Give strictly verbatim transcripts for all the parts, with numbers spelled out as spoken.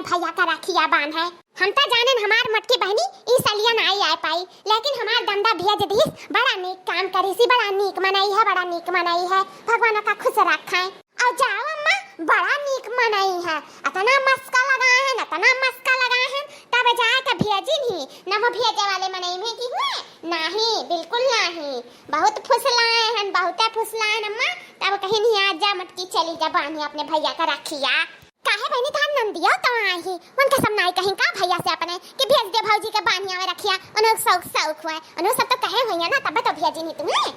भइया का राखिया बान्हे। हम त जानेन हमार मोटकी बहिनी ई सलिया नाई आए पाई, लेकिन हमार दमदा भेज दिहिस। बड़ा नीक काम करिस, बड़ा नीक मनई है, बड़ा नीक मनई है। भगवान ओका खुश रखे। अउ जाओ अम्मा, बड़ा नीक मनई है, अतना मस्का लगाए हैं, अतना मस्का लगाए हैं, तब जाए के भेजिन ही। न वो भेजे वाले मनई में कि हुए, नाही, बिल्कुल नाही। बहुत फुसलाए हैं, बहुते फुसलाए हैं अम्मा, तब कहिन ही आ जा मोटकी, चली जा बान्हे अपने भइया का राखिया। काहे बहिनी, तोहार नंदिया तो आई ही, उनके सब नाई कहिन का भइया से अपने कि भेज दे भौजी के बान्हे आवे रखिया, उन्हें शौक शौक हुए, उन्हें सब तो कहे हुए ना, तब तो भेजिन ही तुम्हें।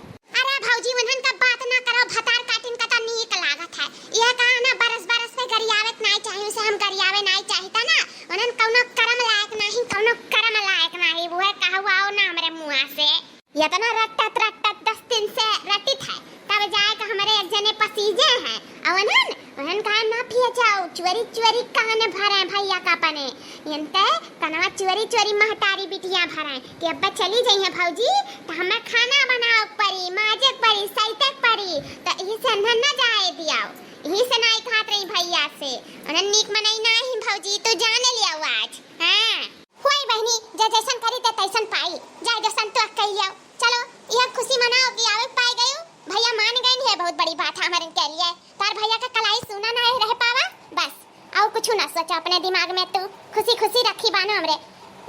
अरे भौजी, उन्हन का बात ना करो, भतार काटिन का तो नीक लागत है। ये कहा ना, बरस बरस पे गरियावे नाई चाहिए, उसे हम गरियावे नाई चाहिता ना, उन्हन कौनो करम लायक नाही, कौनो करम लायक नाही, वो है कहवाओ ना हमरे मुँह से। यतना रटत रटत दस दिन से रटित है, तब जाए के हमरे एक जने पसीजे हैं। अउ उन्हन, उन्हन कहा ना पिए जाओ, चोरी चोरी कान भरे भइया का अपने। यंते कनवा चोरी चोरी महतारी बिटिया भरे कि अब्बा चली जइहे भौजी, त हमें खाना बनाओ परी, माजे परी, सैते परी, त यही से उन्हन न जाए दियाओ। यही से नाई खात रही भइया से। उन्हन नीक मनई नाही भौजी, तू जाने लियाओ आज। हाँ। होई बहिनी, जे जैसन करी ते तैसन पाई। जाए जो संतोष कइलियो। चलो, यह खुशी मनाओ कि आवे पाए गयो। भइया मान गए है, बहुत बड़ी बात है हमारे के लिए। तार भइया का कलाई सुना ना रह पावा, बस। अउ कुछ ना सोचा अपने दिमाग में तू। खुशी खुशी रखी बानो हमरे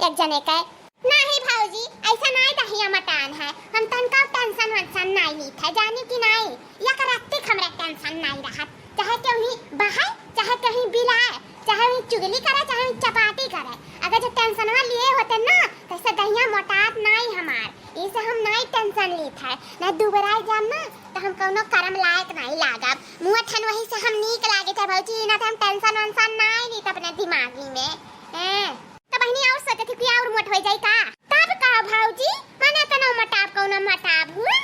एक जने के। नाही भौजी, ऐसा नाही दहिया मटान है। हम तनका tension वंशन नाही लीत है, जानी कि नाही? या करत्ती हमरे tension नाही रहत। चाहे केहू बहाए, चाहे केहू बिलाए, चाहे वही चुगली करे, चाहे वही चपाटी करे। अगर जो tensionवा लिए होते ना, तो ऐसे दहिया मोटात नाई हमार। इसे हम नाई tension लीत है, ना दुबराए जाम ना, तो हम कौनो करम लायक नाई लागब। मुँह ठन वही से हम नीक लागे थे भौजी, ना तो हम tension वंशन नाई लीत अपने दिमागी में। हैं? तो बहिनी और सोचे थी कि और मोट हो जाई का? तब का भौजी, मने तनो मोटाब कौनो मोटाब हुए?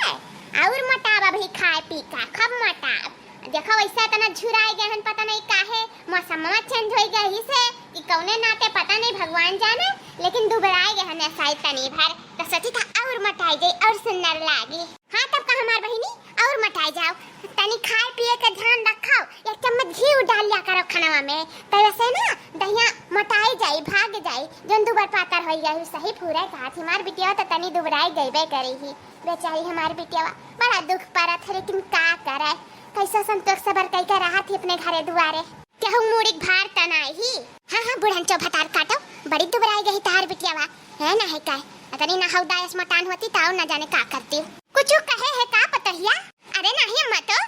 और मोटाब अभी खाए पी का, खूब मोटाब। देखो, वैसे इतना झुराए गए हन, पता नहीं काहे, मौसमवा change हो गया ही से कि कौने नाते, पता नहीं, भगवान जाने, लेकिन दुबराए गए हन शायद तनी भर। तो सोची था और मोटाई जाई, और सुंदर लागी। हाँ, तब का हमार बहिनी, और मोटाई जाओ, तनी खाए पिए के ध्यान रखाओ, एक चम्मच घी डाल लिया करो खानवा में, तो वैसे ना दहिया मोटाई जाई, भाग जाई, जौन दुबर पातर हो गई। सही पूरा कहा थी, हमार बिटिया तो तनी दुबराई गईबे करी ही, बेचारी हमार बिटिया, बड़ा दुख पड़त है, लेकिन का करे। कैसा संतोष सबर कई के रहा थी अपने घरे दुआरे। केहू मूड़ी के भार त नाही। हाँ, हाँ, बुढ़न चौ भतार काटो, बड़ी दुबराई गई तहार बिटियावा, है ना है काय? अतनी ना हौदा यस मटान होती, ताऊ ना जाने का करती। कुछ कहे है का पतोहिया? अरे नाही अम्मा तो।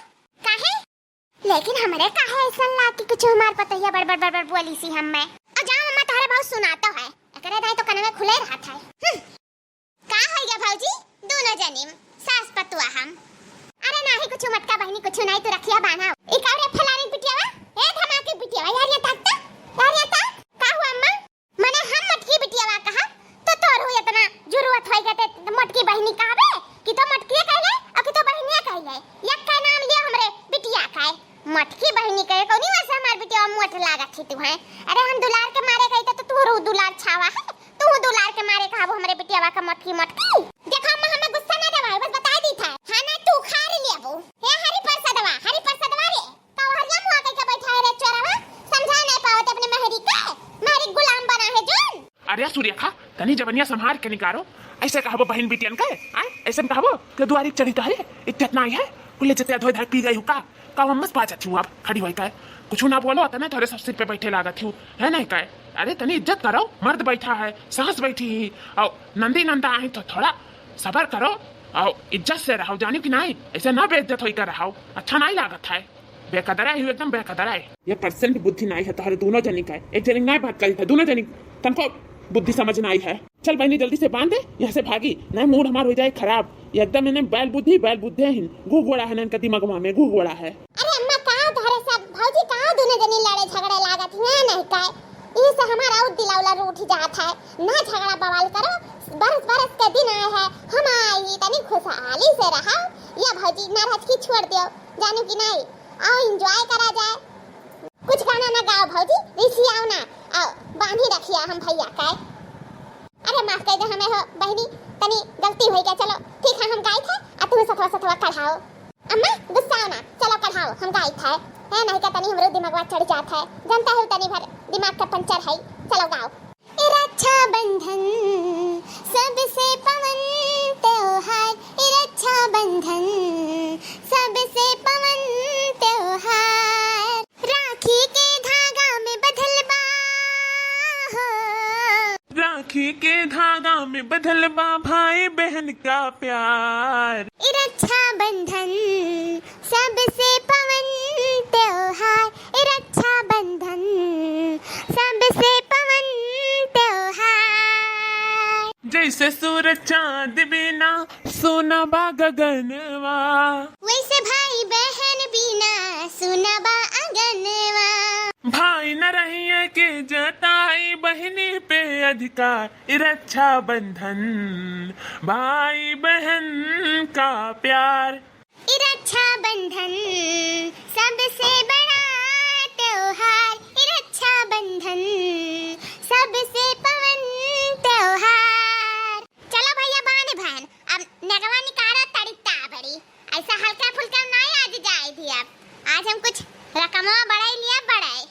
काहे? लेकिन हमरे काहे ऐसा लाग कि कुछ हमार पतोहिया बड़, बड़, बड़, बड़ बोली सी हम में। और जाओ अम्मा, तोहरे बहुत सुनातो है, एकरे दाई तो कनवे खुले रहत है। हम्म। का होइगा भौजी, दोनों जनी सास पतुआ हम? अरे नाही कुछ मटका बहिनी, कुछ नाही, तू रखिया बान्हा। ई का रे फलानी बिटियावा, ए धमाके बिटियावा, यार ये ताक तो, यार ये ताक। का हुआ अम्मा? मने हम मटकी बिटियावा कहा, तो तोर हो इतना जरूरत होइगा ते मटकी बहिनी कहबे कि तो मटकिए कहले, अ कि तो बहिनिया कहले। यक्का नाम लिया हमरे बिटिया का है। मटकी बहिनी कहे, कौनी वैसे हमार बिटिया मोट लागत ही तू है। अरे हम दुलार के मारे कही तो तू रू दुलार छावा है, तू दुलार के मारे कहबो हमरे बिटियावा का मटकी मटकी। देखो अम्मा, हमें गुस्सा ना देवाए, बस बताई दी था। हाँ ना, तू खा रही लेबो। हे हरी परसदवा, हरी परसदवा रे, का हरिया मुआ कह के बैठा है रे चोरवा? समझा नहीं पावत अपने महरी के, महरी गुलाम बना है जोन। अरे सुरेखा, तनी जबनिया संभार के निकारो। ऐसे कहबो बहिन बिटियन के, आय? ऐसे में कहबो कि दुआरी चढ़ी तहरे इज्जत नाई है, कुल इज्जत धोए धाए पी गई हूँ का? का हम मस बाजत हूँ अब खड़ी होई का? कुछ ना बोलो, तने थोड़े सब सिर पे बैठे लागत हूँ, है नहीं का? अरे तनी इज्जत करो, मर्द बैठा है, सास बैठी ही, और नंदी नंदा आए तो थोड़ा सबर करो, और इज्जत से रहो, जानी कि नहीं? ऐसे ना बेइज्जत होई कर रहो, अच्छा नहीं लागत है। बेकदरा है, एकदम बेकदरा है। ये percent बुद्धि नाई है तोहरे दोनों जनी का है। एक जनी नाई बात करी था, दोनों जनी तनको बुद्धि समझ नाई है। चल बहनी, जल्दी से बांध दे, यहाँ से भागी, नहीं मूड हमार हो जाए खराब। ये एकदम इन्हें बैल बुद्धि, बैल बुद्धि है, गुगोड़ा है ना इनका दिमागवा में, गुगोड़ा है। अरे अम्मा, का तोहरे सब भौजी का दोनों जनी लड़े झगड़े लागत हिया नहीं का? ई से हमारा और दिलावला रूठ जात है। ना झगड़ा बवाल करो, बरस बरस के दिन आए है, हम आई तनी खुशहाली से रहो। या भौजी नाराजगी छोड़ दियो, जानो कि नहीं? आओ enjoy करा जाए। कुछ गाना ना गाओ भौजी, रिसियाओ ना। आओ, बांधी रखिया हम भैया का। अरे माफ कर दे हमें हो बहनी, तनी गलती हो गया। चलो ठीक है, हम गाई थे, आ तुम सथवा सथवा कढ़ाओ। अम्मा गुस्साओ ना, चलो कढ़ाओ, हम गाई थे। ए, नहीं का तनी हमरो दिमागवा चढ़ जात है, जनता है तनी भर दिमाग का पंचर है। चलो गाओ। ए रक्षाबंधन सबसे पवन त्योहार, ए रक्षाबंधन सबसे पवन त्योहार। राखी के धागा में बधल बा हो। राखी के धागा में बधल बा भाई बहन का प्यार। ई रक्षाबंधन सबसे पवन त्योहार, ई रक्षाबंधन सबसे पवन त्योहार। जैसे सूरज चांद बिना सोना बा गगनवा, वैसे भाई बहन बिना सुना बा अंगनवा। भाई न रहिए के जताई बहिनी पे अधिकार, ई रक्षाबंधन भाई बहन का प्यार। ई रक्षाबंधन सबसे बड़ा त्योहार, ई रक्षाबंधन सबसे पवन त्योहार। चलो भैया बाने भान, अब नेगवा निकारा तड़ी ताबड़ी। ऐसा हल्का फुल्का नाई आज जाए दिया, आज हम कुछ रकमवा बढ़ाई लिया बढ़ाए।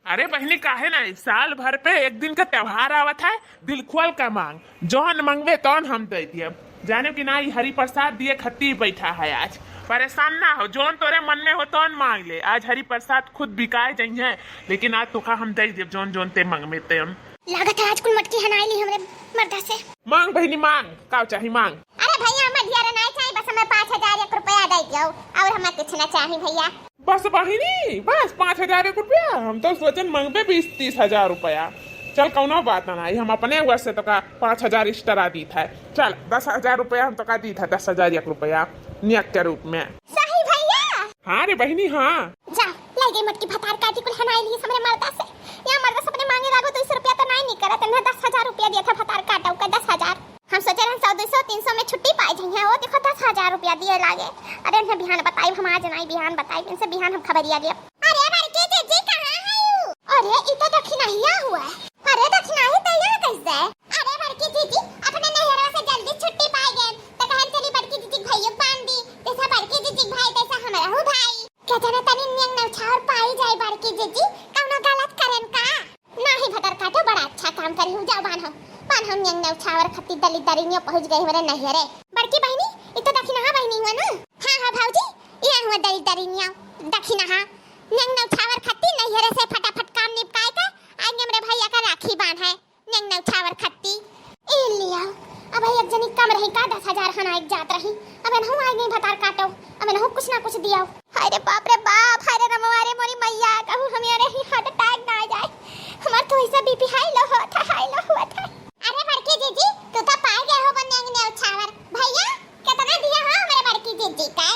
अरे बहिनी, काहे नाई, साल भर पे एक दिन का त्योहार आवत है, दिल खोल का मांग, जौन मंगवे तौन हम दे दियब। जाने कि ना, ई हरि प्रसाद दिए खत्ती बैठा है आज। परेशान ना हो, जौन तोरे मन में हो तौन मांग ले। आज हरि प्रसाद खुद बिकाए जइहें, लेकिन आज तोका हम दे दियब जौन जौन ते मंगवे ते हम। लागत है आज कुल मटकी हनाई ली हमरे मर्दा से। मांग बहिनी मांग, का चाही मांग। अरे भैया, हमें ढेर नहीं चाहिए, बस हमें पाँच हजार एक रुपया दे दियो और हमें कुछ ना चाहिए भैया। बस बहिनी, बस पाँच हजार एक रुपया? हम तो सोचन मंगबे बीस तीस हजार रुपया। चल कौनो बात ना, हम अपने ओर से तोका पाँच हजार extra दीत है। चल दस हजार रुपया हम तोका दीत है, दस हजार एक रुपया नियत के रूप में। सही भैया? हाँ रे बहिनी, हाँ। जा, लाई गई मोटकी भतार काटी कुल हनाई ली हमरे मर्दा से। या मर्दा से अपने मांगे लागो दो सौ रुपया तो नहीं निकला, तन्ने दस हजार रुपया दिया था भतार काटा का दस हजार। हम सोचे रहन सौ, दो सौ, तीन सौ में छुट्टी पाई जइहें, वो देखो दस हजार रुपया दिए लागे। अरे इन्हें बिहान बताई, हम आज नहीं बिहान बताई, इनसे बिहान हम खबरिया लेब। अरे बड़की जीजी कहाँ है यू? अरे ई तो दखिनहिया हुआ है। अरे दखिनही तो यहाँ कैसे? अरे बड़की जीजी अपने नैहरवा से जल्दी छुट्टी पाई गए, तो कहन चली बड़की जीजी के भैया बांध दी, जैसा बड़की जीजी के भाई तैसा हमारा हूँ भाई। क्या जाने तनी नियंग नौछावर पाई जाए बड़की जीजी, कौनो गलत करेन का? नाही भतार काटो, बड़ा अच्छा काम करी हूँ, जाओ बान्हो, बान्हो नियंग नौछावर खत्ती दलित दरिनिया पहुँच गई हमरे नैहरे। बड़की बहिनी, ई तो दखिनहा बहिनी हुआ ना? हाँ, हाँ भौजी, ये हुआ दलित दरिनिया, दखिनहा। नियंग नौछावर खत्ती नैहरे से फटाफट काम निपटाए के आएंगे हमरे भैया का राखी बांध है, नियंग नौछावर खत्ती। ए लिया, अब एक जनी कम रही का, दस हजार हना एक जात रही, अब एनहु आए गई भतार काटो, अब एनहु कुछ ना कुछ दिया। हाय रे बाप रे बाप, हाय रे रमवा रे मोरी मैया, कहूँ हमारे ही heart attack ना आ जाए। हमार तो ऐसा BP high low होत है, high low होत है। अरे बड़की जीजी, तू तो पाए गए हो बनियंग नौछावर। भैया, कितना दिया हो हमारे बड़की जीजी का?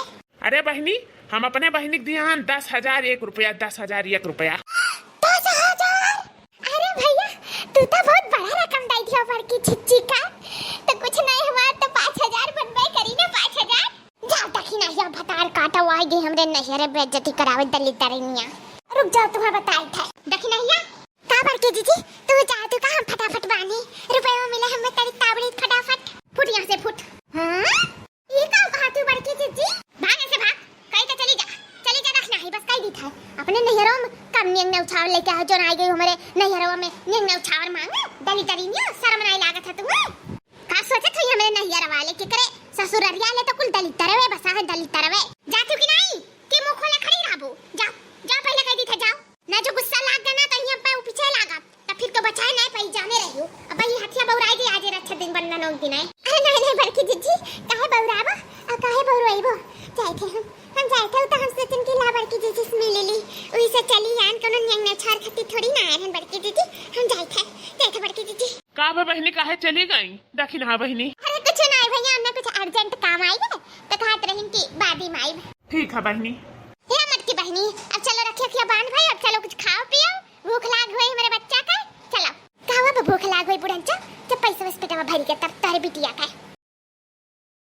अरे बहिनी, हम अपने बहिनी के दिया हन दस हजार एक रुपया, दस हजार एक रुपया। दस हजार? अरे भैया, तू तो बहुत बड़ा रकम दे दिया बड़की जीजी का। तो कुछ नहीं हुआ तो पाँच हजार बनबे करी ना, पाँच हजार। जा दखिनहिया भतार काटो, आए गई हमरे नैहरे बेइज्जती करावे दलित दरिनिया। रुक जाओ, तुम्हें बताई थे। दखिनहिया, का बड़की जीजी, तू जा, तू का हम फटाफट बानी, रुपया मिले हमें तड़ी ताबड़ी फटाफट। फुट यहाँ से फुट। हाँ? ये का कहा तू बड़की जीजी? भाग ऐसे भाग, कहीं तो चली जा, चली जा, रखना है बस कह दी था। अपने नैहरों में कम नियंग नौछावर लेके आओ, जो ना आई गई हमारे नैहरों में नियंग नौछावर मांगे, दलित दरिनिया, शर्म नहीं लागत है तुम्हें? का सोचत हुई हमरे नैहर वाले के करे, ससुररिया ले तो कुल दलित तरवे बसा है, दलित तरवे। जातू कि नहीं, कि मुंह खोले खड़ी रहबू? जा, जा पहले कह दी था, जाओ। ना जो गुस्सा लाग गया ना, तो यहाँ पे पीछे लागा, तो फिर तो बचाए नहीं पाई, जाने रहियो। अब ये हथिया बौराई दे, आज रक्षा दिन बंधन हो दिन है। अरे नहीं, नहीं, बड़की जीजी, काहे बौराबो, आ काहे बौराइबो? जाए थे हम, हम जाए थे, तो हम सोचन की ला बड़की जीजी से मिल ली, वही से चली आन, कोनो नियंग नौछावर खत्ती थोड़ी ना आए रहन बड़की जीजी, हम जाए थे, जाए थे बड़की जीजी। का बा बहिनी, काहे चली गई दखिनहा बहिनी? अरे कुछ ना भैया, हमने कुछ urgent काम आई है, तो कहत रहिन कि बाद में आइब। ठीक है बहिनी।